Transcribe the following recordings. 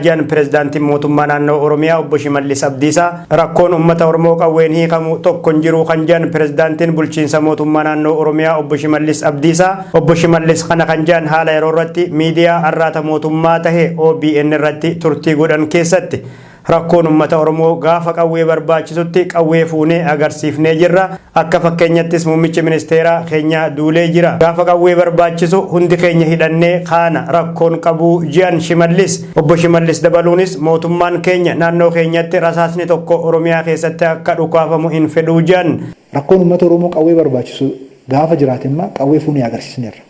Jedhan pirezidaantiin mootummaa naannoo Oromiyaa obbo Shimallis Abdiisaa. Rakkoon uummata Oromoo qawween hiikamu tokko hin jiru kan jedhan pirezidaantiin bulchiinsa mootummaa naannoo Oromiyaa obbo Shimallis Abdiisaa. Obbo Shimallis kana kan jedhan haala yeroo irratti miidiyaa arraata mootummaa tahe OBN irratti turtii godhan keessatti. Rakkoon uummata Oromoo gaafa qawwee barbaachisutti qawwee fuunee agarsiifnee jirra. Akka fakkeenyattis muummichi ministeeraa keenya duulee jira. Gaafa qawwee barbaachisu hundi keenya hidhannee kaana, rakkoon qabuu ji'an Shimallis. Obbo Shimallis dabaluunis mootummaan keenya naannoo keenyatti rasaasni tokko Oromiyaa keessatti akka dhukaafamu hin fedhuu ji'an. Rakkoon uummata Oromoo qawwee barbaachisu gaafa jiraate immoo qawwee fuunee agarsiisneerra.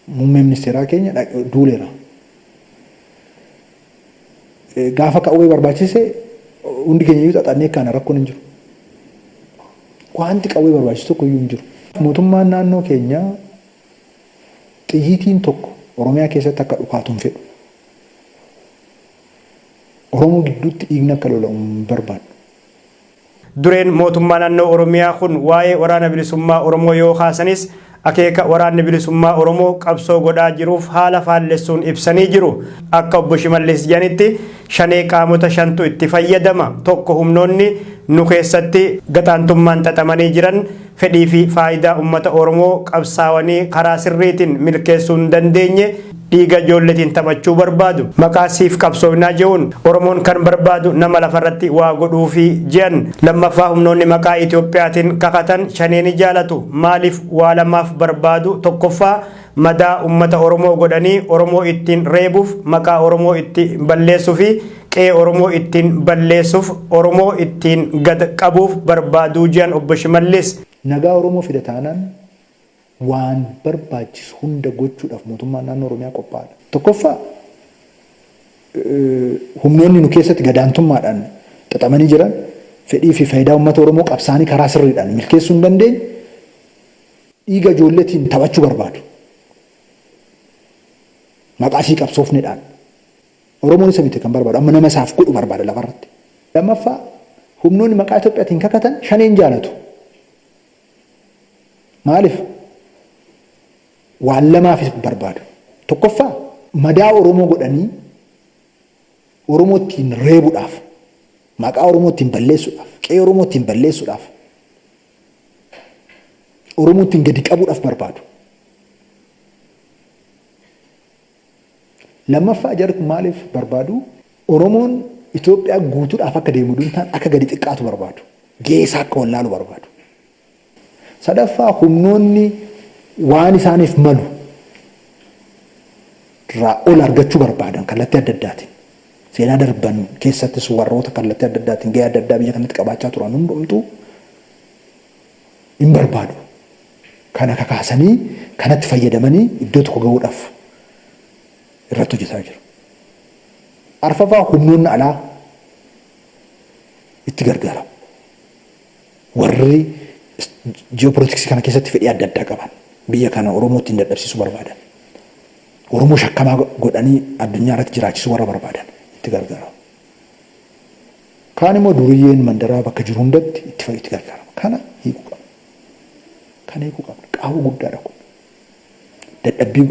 Muummeen ministeeraa keenya duuleera. Gaafa qawwee barbaachise hundi keenya iyyuu xaxannee kaana, rakkoon hin jiru. Wanti qawwee barbaachisu tokko iyyuu hin jiru. Mootummaan naannoo keenyaa xiyyiitiin tokko Oromiyaa keessatti akka dhukaatu hin fedhu. Oromoo gidduutti dhiigni akka lola'u hin barbaannu. Dureen mootummaa naannoo Oromiyaa kun waa'ee waraana bilisummaa Oromoo yoo kaasanis akeeka waraanni bilisummaa Oromoo qabsoo godhaa jiruuf haala faallessuun ibsanii jiru. Akka obbo Shimallis jedhanitti shanee qaamota shantu itti fayyadama. Tokko, humnoonni nu keessatti gaxaantummaan xaxamanii jiran fedhii fi faayidaa uummata Oromoo qabsaawanii karaa sirriitiin milkeessuu hin dandeenye dhiiga ijoolleetiin taphachuu barbaadu. Maqaa siif qabsoofnaa jehuun Oromoon kan barbaadu nama lafarratti waa godhuufi je'an. Lammaffaa, humnoonni maqaa Itoophiyaatiin kakatan shanee ni jaalatu. Maaliif? Waa lamaaf barbaadu. Tokkoffaa, madaa uummata Oromoo godhanii Oromoo ittiin reebuuf, maqaa Oromoo itti balleessuu fi qe'ee Oromoo ittiin balleessuuf, Oromoo ittiin gad qabuuf barbaaduu je'an obbo Shimallis. Nagaa Oromoo fida taanaan waan barbaachisu hunda gochuudhaaf mootummaan naannoo Oromiyaa qophaa'aadha. Tokkoffaa, humnoonni nu keessatti gadaantummaadhaan xaxamanii jiran fedhii fi faayidaa uummata Oromoo qabsaanii karaa sirriidhaan milkeessuu hin dandeenye dhiiga ijoolleetiin taphachuu barbaadu. Maqaa isii qabsoofnedhaan. Oromoon isa miti kan barbaadu, amma nama isaaf godhu barbaada lafarratti. Lammaffaa, humnoonni maqaa Itoophiyaatiin kakatan shaneen jaalatu. Maaliif? Waan lamaafis barbaadu. Tokkoffaa, madaa Oromoo godhanii Oromoo ittiin reebuudhaaf, maqaa Oromoo ittiin balleessuudhaaf, qe'ee Oromoo ittiin balleessuudhaaf, Oromoo ittiin gadi qabuudhaaf barbaadu. Lammaffaa, jarri kun maaliif barbaadu? Oromoon Itoophiyaa guutuudhaaf akka deemu duntaan akka gadi xiqqaatu barbaadu. Gahee isaa akka wallaalu barbaadu. Sadaffaa, humnoonni waan isaaniif malu irraa ol argachuu barbaadan kallattii adda addaatiin. Seenaa darban keessattis warroota kallattii adda addaatiin gahee adda addaa biyya kanatti qabaachaa turan hundumtuu hin barbaadu. Kana kakaasanii kanatti fayyadamanii iddoo tokko gahuudhaaf irratti hojjetaa jiru. Arfaffaa, humnoonni alaa itti gargaaramu. Warri ji'opolitiksii kana keessatti fedhii adda addaa qaban biyya kana Oromoo ittiin dadhabsiisuu barbaadan. Oromoo shakkamaa godhanii addunyaa irratti jiraachisuu warra barbaadan itti gargaaramu. Kaan immoo duriyyeen mandaraa bakka jiru hundatti itti gargaarama. Kana hiikuu qabna. Kana hiikuu qabna. Qaawwa guddaadha kun. Dadhabbii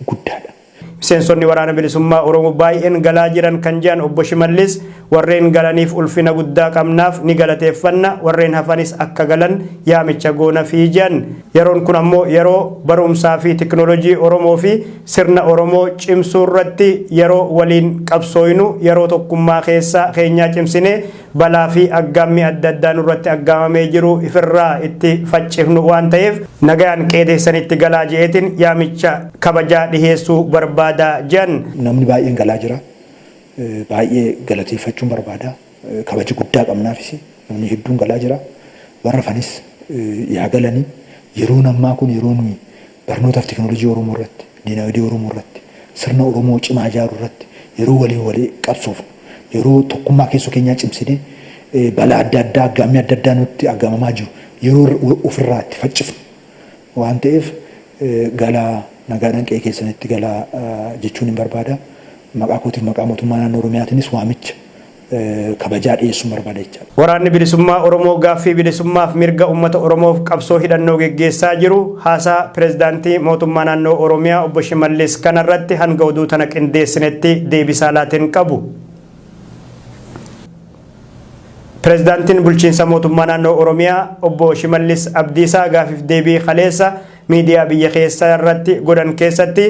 guddaadha. Miseensonni waraana bilisummaa Oromoo baay'een galaa jiran kan jedhan obbo Shimallis, warreen galaniif ulfina guddaa qabnaaf, ni galateeffanna, warreen hafanis akka galan yaamicha goona fi jedhan. Yeroon kun ammoo yeroo barumsaa fi tiknoolojii Oromoo fi sirna Oromoo cimsuu irratti yeroo waliin qabsooynu, yeroo tokkummaa keessa keenyaa cimsinee balaa fi aggaammii adda addaa nurratti aggaamamee jiru ifirraa itti faccifnu waan ta'eef nagayaan qe'ee teessanitti galaa je'eetiin yaamicha kabajaa dhiheessuu barbaada je'an. Namni baay'een galaa jira. Baay'ee galateeffachuun barbaada. Kabaja guddaa qabnaafis namni hedduun galaa jira. Warra hafanis yaa galanii. Yeroon ammaa kun yeroo nuyi barnootaaf teknoolojii Oromoo irratti, dinagdee Oromoo irratti, sirna Oromoo cimaa ijaaruu irratti yeroo waliin walii qabsoofnu, yeroo tokkummaa keessoo keenyaa cimsinee balaa adda addaa, aggaammii adda addaa nutti aggaamamaa jiru yeroo ofirraa itti faccifnu waan ta'eef galaa, nagaadhaan qe'ee keessanitti galaa jechuun hin barbaada. Maqaa kootiif maqaa mootummaa naannoo Oromiyaatiinis waamicha Kabajaa dhiyeessuun barbaada jechaadha. Waraanni Bilisummaa Oromoo gaaffii bilisummaaf mirga uummata Oromoof qabsoo hidhannoo geggeessaa jiru haasaa pireezidaantii mootummaa naannoo Oromiyaa obbo Shimallis kanarratti hanga oduu tana qindeessinetti deebisaa laateen qabu. Pireezidaantiin bulchiinsa mootummaa naannoo Oromiyaa obbo Shimallis Abdiisaa gaafiif deebii kaleessa miidiyaa biyya keessaa irratti godhan keessatti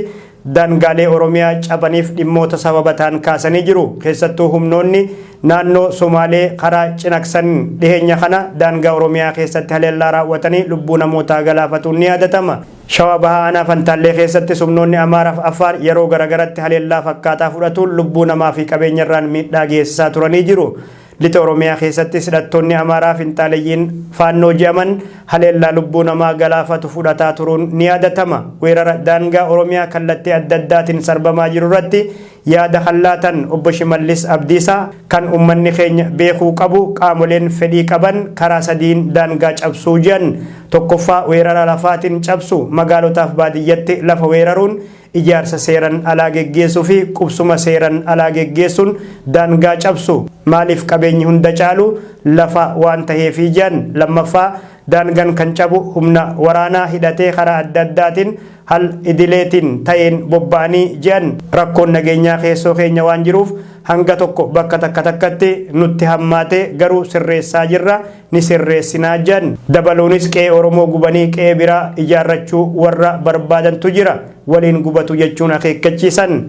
daangaalee Oromiyaa cabaniif dhimmoota sababa ta'an kaasanii jiru. Keessattuu humnoonni naannoo Somaalee karaa Cinaksan dhiheenya kana daangaa Oromiyaa keessatti haleellaa raawwatanii lubbuu namootaa galaafatuun ni yaadatama. Shawaa Bahaa Aanaa Fantaallee keessatti humnoonni Amaaraaf Affaar yeroo garagaratti haleellaa fakkaataa fudhatuun lubbuu namaa fi qabeenyarraan miidhaa geessisaa turanii jiru. Lixa Oromiyaa keessattis hidhattoonni Amaaraa finxaaleyyiin Faannoo je'aman haleellaa lubbuu namaa galaafatu fudhataa turuun ni yaadatama. Weerara daangaa Oromiyaa kallattii adda addaatiin sarbamaa jiru irratti yaada kan laatan obbo Shimallis Abdiisaa, kan ummanni keenya beekuu qabu qaamoleen fedhii qaban karaa sadiin daangaa cabsuu je'an. Tokkoffaa weerara lafaatiin cabsu, magaalotaaf baadiyyatti lafa weeraruun ijaarsa seeran alaa geggeessuu fi qubsuma seeran alaa geggeessuun daangaa cabsu. Maaliif qabeenyi hunda caalu lafa waan taheefi je'an. Lammaffaa daangan kan cabu humna waraanaa hidhatee karaa adda addaatiin hal idileetiin ta'een bobba'anii je'an. Rakkoon nageenyaa keessoo keenya waan jiruuf hanga tokko bakka takka takkatti nutti hammaate, garuu sirreessaa jirra, ni sirreessinaa je'an. Dabaluunis qe'ee Oromoo gubanii qe'ee biraa ijaarrachuu warra barbaadantu jira, waliin gubatu jechuun akeekkachiisan.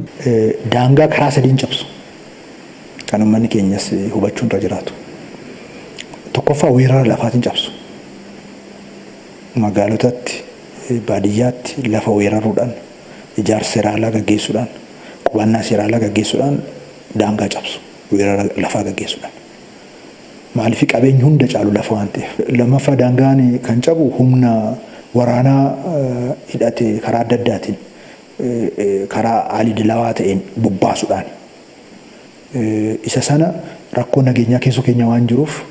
Daangaa karaa sadiin cabsu kan uummanni keenyas hubachuun irra jiraatu. Tokkoffaa weerara lafaatiin cabsu. Magaalotatti, baadiyyaatti lafa weeraruudhaan, ijaarsa seera alaa gaggeessuudhaan, qubannaa seera alaa gaggeessuudhaan daangaa cabsu. Weerara lafaa gaggeessuudhaan. Maaliif qabeenyi hunda caalu lafa waan ta'eef. Lammaffaa daangaan kan cabu humna waraanaa hidhate karaa adda addaatiin, karaa al-idilawaa ta'een bobbaasuudhaan. Isa sana rakkoo nageenyaa keessoo keenya waan jiruuf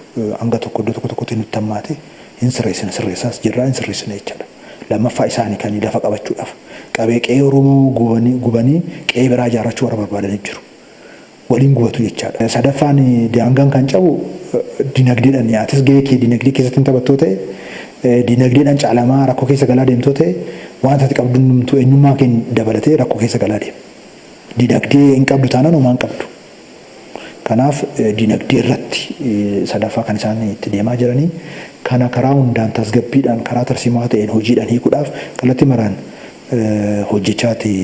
hanga tokko iddoo tokko tokkotti nutti hammaate, hin sirreessina, sirreessaas jirraa, hin sirreessina jechaadha. Lammaffaa isaanii kan lafa qabachuudhaaf qabee qe'ee Oromoo gubanii qe'ee biraa ijaarrachuu warra barbaadanii jiru. Waliin gubatu jechaadha. Sadaffaan daangaan kan cabu dinagdeedhaan, atis gahee kee dinagdee keessatti hin taphattoo ta'e, dinagdeedhaan caalamaa rakkoo keessa galaa deemtoo ta'e, wanta ati qabdu hundumtuu eenyummaa kee dabalatee rakkoo keessa galaa deema. Dinagdee hin qabdu taanaan homaa hin qabdu. Kanaaf dinagdee irratti sadaffaa kan isaan itti deemaa jiranii kana karaa hundaan tasgabbiidhaan, karaa tarsiimaa ta'een, hojiidhaan hiikuudhaaf kallattii maraan hojjechaati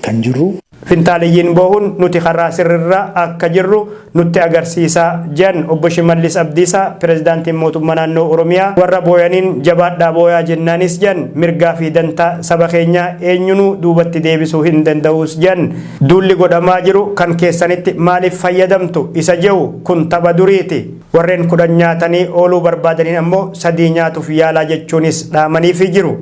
kan jirru. Finxaaleyyiin boohuun nuti karaa sirrirra akka jirru nutti agarsiisa jedhan obbo Shimallis Abdiisaa, pireezidaantiin mootummaa naannoo Oromiyaa. Warra booyaniin jabaadhaa booyaa jennaanis jedhan, mirgaa fi dantaa saba keenyaa eenyunuu duubatti deebisuu hin danda'us jedhan. Duulli godhamaa jiru kan keessanitti maaliif fayyadamtu isa jedhu kun tapha duriiti. Warreen 10 nyaatanii ooluu barbaadaniin ammoo sadii nyaatuuf yaalaa jechuunis dhaamaniifi jiru.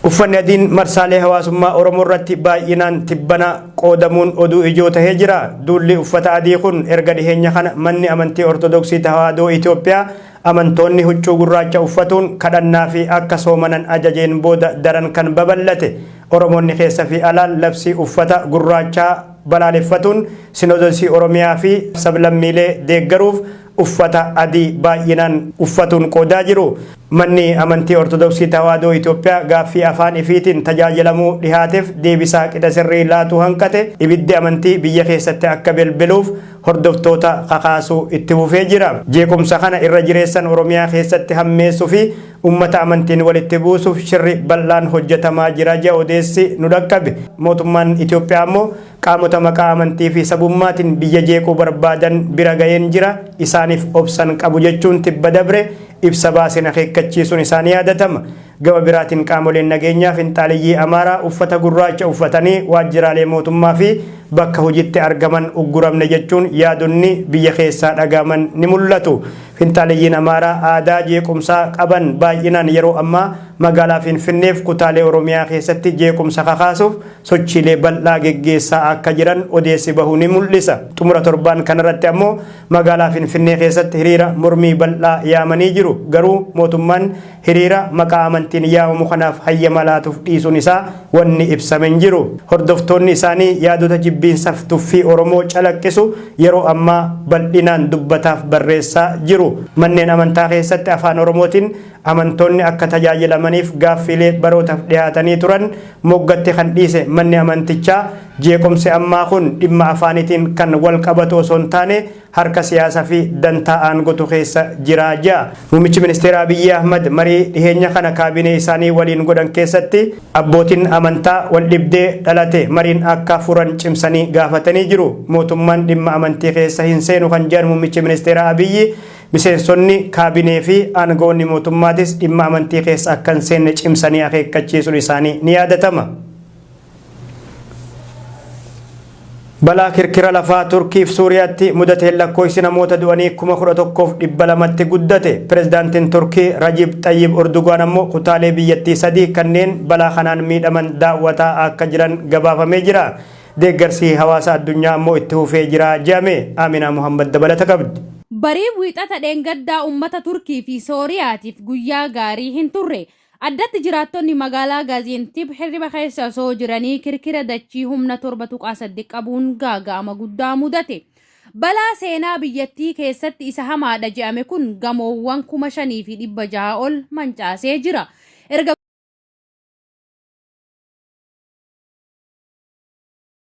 Uffanni adiin marsaalee hawaasummaa Oromoo irratti baay'inaan tibbana qoodamuun oduu ijoo tahee jira. Duulli uffata adii kun erga dhiheenya kana manni amantii Ortodoksii Tawaahidoo Itoophiyaa amantoonni huccuu gurraacha uffatuun kadhannaa fi akka soomanan ajajeen booda daran kan babal'ate. Oromoonni keessa fi alaan labsii uffata gurraachaa balaaleffatuun Sinodosii Oromiyaa fi sablammiilee deeggaruuf uffata adii baay'inaan uffatuun qoodaa jiru. Manni amantii Ortodoksii Tawaahidoo Itoophiyaa gaaffii afaan ifiitiin tajaajilamuu dhihaateef deebisaa qixa sirrii laatuu hanqate, ibiddi amantii biyya keessatti akka belbeluuf hordoftoota kakaasuu itti fufee jira. Jeequmsa kana irra jireessan Oromiyaa keessatti hammeessuu fi ummata amantiin walitti buusuuf shirri bal'aan hojjetamaa jira jedha odeessi nu dhaqqabe. Mootummaan Itoophiyaa ammoo qaamota maqaa amantii fi sabummaatiin biyya jeequu barbaadan bira ga'een jira, isaaniif obsan qabu jechuun tibba dabre ibsa baaseen akeekkachiisuun isaanii yaadatama. Gama biraatiin qaamoleen nageenyaa finxaaleyyii Amaaraa uffata gurraacha uffatanii waajjiraalee mootummaa fi bakka hojiitti argaman ugguramne jechuun yaadonni biyya keessaa dhagahaman ni mul'atu. Finxaaleyyiin Amaaraa aadaa jeequmsaa qaban baay'inaan yeroo ammaa magaalaa Finfinneef kutaalee Oromiyaa keessatti jeequmsa kakaasuuf sochiilee bal'aa geggeessaa akka jiran odeessi bahu ni mul'isa. Xumura torbaan kanarratti ammoo magaalaa Finfinnee keessatti hiriira mormii bal'aa yaamanii jiru. Garuu mootummaan hiriira maqaa amantiin yaamamu kanaaf hayyama laatuuf dhiisuun isaa wanni ibsame hin jiru. Hordoftoonni isaanii yaadota jibbiinsaaf tuffii Oromoo calaqqisu yeroo ammaa bal'inaan dubbataaf barreessaa jiru. Manneen amantaa keessatti Afaan Oromootiin amantoonni akka tajaajilamaniif gaaffiilee barootaaf dhiyaatanii turan moggatti kan dhiise manni amantichaa jeequmsi ammaa kun dhimma afaanitiin kan wal qabatu osoo hin taane harka siyaasa fi dantaa aangotu keessa jira jedha. Muummichi Ministeera Abiyyi Ahmad marii dhiheenya kana kaabinee isaanii waliin godhan keessatti abbootiin amantaa wal dhibdee dhalate mariin akka furan cimsanii gaafatanii jiru. Mootummaan dhimma amantii keessa hin seenu kan jedhan Muummichi Ministeera Abiyyi miseensonni kaabinee fi aangawoonni mootummaatis dhimma amantii keessa akka hin seenne cimsanii akeekkachiisuun isaanii ni yaadatama. Balaa kirkira lafaa Turkiif Suuriyaatti mudateen lakkoofsi namoota du'anii 11,200tti guddate. Pirezidaantiin Turkii Rajib Xayyib Erdogaan ammoo kutaalee biyyattii sadii kanneen balaa kanaan miidhaman daawwataa akka jiran gabaafamee jira. Deeggarsi hawaasa addunyaa ammoo itti fufee jira jedhame. Aminaa Muhammad dabalata qabdi. Bariin Wiixata dheengaddaa ummata Turkii fi Sooriyaatiif guyyaa gaarii hin turre. Addatti jiraattonni magaalaa Gaaziantip hirriba keessa osoo jiranii kirkira dachii humna 7.8 qabuun gaaga'ama guddaa mudate. Balaa seenaa biyyattii keessatti isa hamaadha je'ame kun gamoowwan 5,600 ol mancaasee jira. Erga.